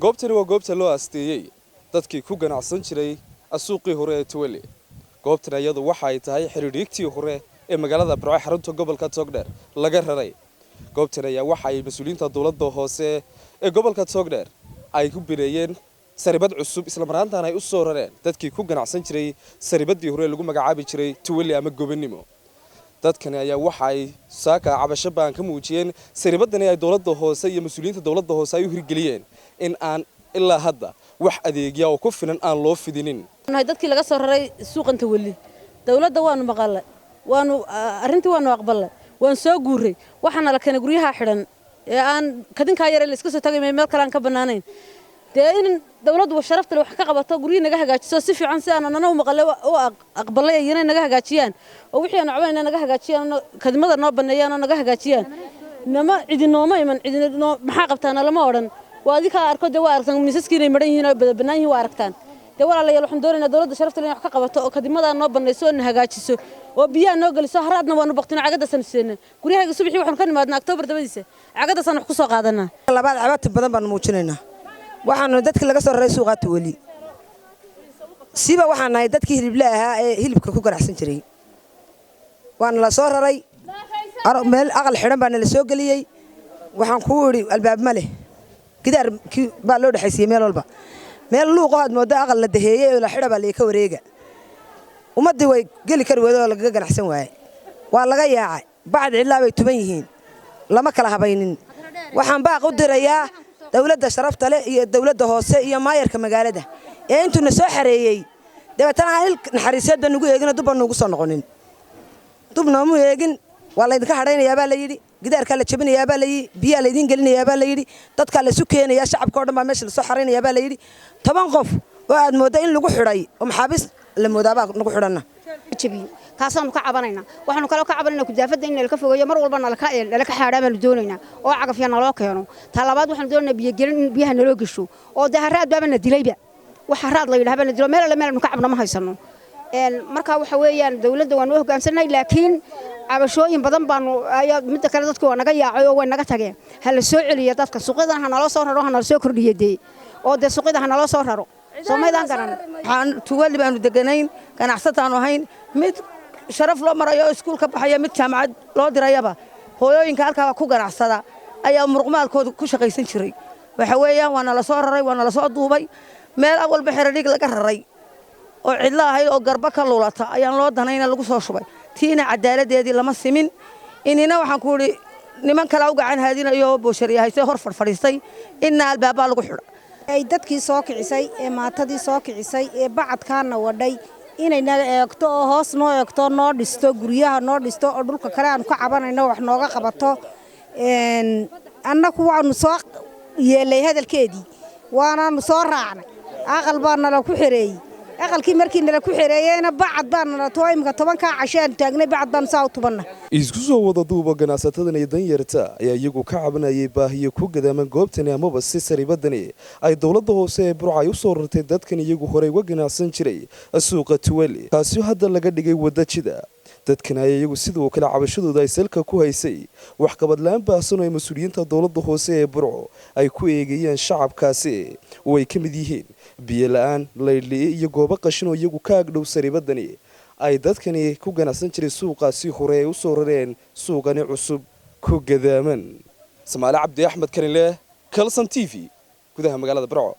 Goobtani waa goobta loo asteeyey dadkii ku ganacsan jiray suuqii hore ee Tuweli. Goobtan iyadu waxa ay tahay xidhiidhigtii hore ee magaalada Burco, xarunta gobolka Togdheer, laga raray. Goobtan ayaa waxa ay mas-uuliyiinta dowladda hoose ee gobolka Togdheer ay ku bineeyeen saribad cusub, isla marhaantan ay u soo rareen dadkii ku ganacsan jiray saribadii hore lagu magacaabi jiray Tuweli ama Gobonimo. Dadkani ayaa waxa ay saaka cabasho baan ka muujiyeen saribadani ay dowladda hoose iyo mas-uuliyiinta dowladda hoose ay u hirgeliyeen in aan ilaa hadda wax adeegya oo ku filan aan loo fidinin. Dadkii laga soo raray suuqan Tawali, dowladda waanu maqalay, waanu arrintii waanu aqbalay, waan soo guuray. Waxaana la keenay guryaha xidhan ee aan kadinkaa yare la iska soo tagay, meel kale aan ka bannaanayn. Dee in dowladdu sharafta wax ka qabato, guryihii naga hagaajiso si fiican, si aan anana u maqalay u aqbalay, iyana naga hagaajiyaan oo wixii aan cabanayna naga hagaajiyaan, kadimada noo baneeyaan oo naga hagaajiyaan. Nama cidi nooma iman, cidi maxaa qabtaana lama odhan. Waa adinkaa arko, dee waa aragtaan miisaskii inay maran yihiin oo bannaan yihiin, waa aragtaan. Dee walaalayaal, waxaan doonaynaa dowladda sharafta inay wax ka qabato oo kadimadaa noo banayso oo na hagaajiso oo biyaha noo geliso. Haraadna waanu baqtino, cagadaasaan seena guryahayga. Subaxii waxaanu ka nimaadnaa Oktoobar dabadiisa, cagadaasaan wax ku soo qaadanaa. Labaad, cabati badan baanu muujinaynaa. Waxaanu dadkii laga soo raray suuqaa Tuweli, siba waxaan nahay dadkii hilibla ahaa ee hilibka ku ganacsan jiray. Waana la soo raray, meel aqal xidhan baa nala soo geliyey. Waxaan kuu idhi albaab ma leh, gidaar baa loo dhexaysiiyey meel walba. Meel luuqo aad mooddo aqal la daheeyey oo la xidha baa laga wareega. Ummaddii way geli kari weyda oo lagaga ganacsan waaye, waa laga yaacay. Bacd cidlaa bay tuban yihiin, lama kala habaynin. Waxaan baaq u dirayaa dawladda sharafta leh iyo dawladda hoose iyo maayarka magaalada ee intuuna soo xareeyey, dabeetana aan il naxariiseedba nugu eegino, dubba nuugu soo noqonin, dub noomu eegin. Waa laydinka hadhaynayaa baa layidhi, gidaarkaa la jabinayaa baa layidhi, biyaa laydin gelinayaa baa layidhi, dadkaa laysu keenayaa, shacabka o dhan baa meesha lasoo xaraynayaa baa layidhi. 10 qof oo aad moodda in lagu xidhay oo maxaabiis la moodaabaa nagu xidhanna. Jabiyo, kaasaanu ka cabanaynaa. Waxaanu kaloo ka cabanaynaa kudaafadda in nalaka fogeeyo, mar walba nalaka xaadhaa baanu doonaynaa oo cagafya naloo keeno. Ta labaad, waxaanu doonaynaa biyogelin, in biyaha naloo gesho oo dee haraad baaba na dilayba. Wax haraad la yidhaha baa na dilo, meel alle meel aanu ka cabno ma haysano. Marka waxa weeyaan dawladda waanu u hoggaansannahay, laakiin cabashooyin badan baanu ayaa. Midda kale, dadku waa naga yaacay oo way naga tageen. Ha la soo celiyo dadka suuqyadan, ha naloo soo raro, ha nala soo kordhiyo dee, oo dee suuqyada ha naloo soo raro. Soomaydaan garan. Waxaan Tuwali baanu deganayn, ganacsataanu ahayn. Mid sharaf loo marayo oo iskuul ka baxaya, mid jaamacad loo dirayaba, hooyooyinka halkaa ku ganacsada ayaa muruqmaalkooda ku shaqaysan jiray. Waxa weeyaan waa nala soo raray, waa nala soo duubay. Meel awalba xeradhig laga raray oo cidlo ahayd oo garba ka lulata ayaan loo danayna lagu soo shubay. Tiina cadaaladdeedii lama simin. Inina waxaan ku idhi niman kale u gacan haadinayo boosharyahaysee hor fadhfadhiistay, inna albaabbaa lagu xidha. Ay dadkii soo kicisay ee maatadii soo kicisay ee bacadkaana wadhay inay naga eegto oo hoos noo eegto, noo dhisto guryaha, noo dhisto oo dhulka kale aanu ka cabanayno wax nooga qabato. Annaku waanu soo yeelay hadalkeedii, waanaanu soo raacnay. Aqal baa nala ku xereeyey. Aqalkii markii nala ku xereeyeyna bacad baa nala too. Imika 10-kaa casho aanu taagnay bacad baanu saa u tubanna. Isku soo wada duuba, ganacsatadan iyo danyarta ayaa iyagu ka cabanayay baahiyo ku gadaaman goobtani amaba si saribadani ay dowladda hoose ee Burca ay u soo rartay dadkan iyagu horey uga ganacsan jiray suuqa Tuweli, kaasi hadda laga dhigay wadda jida. Dadkan ayaa iyagu sidoo kale cabashadooda ay salka ku haysay waxqabadlaan baahsan oo ay mas-uuliyiinta dowladda hoose ee Burco ay ku eegayeen shacabkaasi, oo ay ka mid yihiin biyo la-aan, laydhli'i iyo goobo qashin oo iyagu ka agdhow saribadani ay dadkani ku ganacsan jiray suuqaasi hore ay u soo rareen suuqani cusub ku gadaaman. Samaale Cabdi Axmed Karinleh, Kalson TV, gudaha magaalada Burco.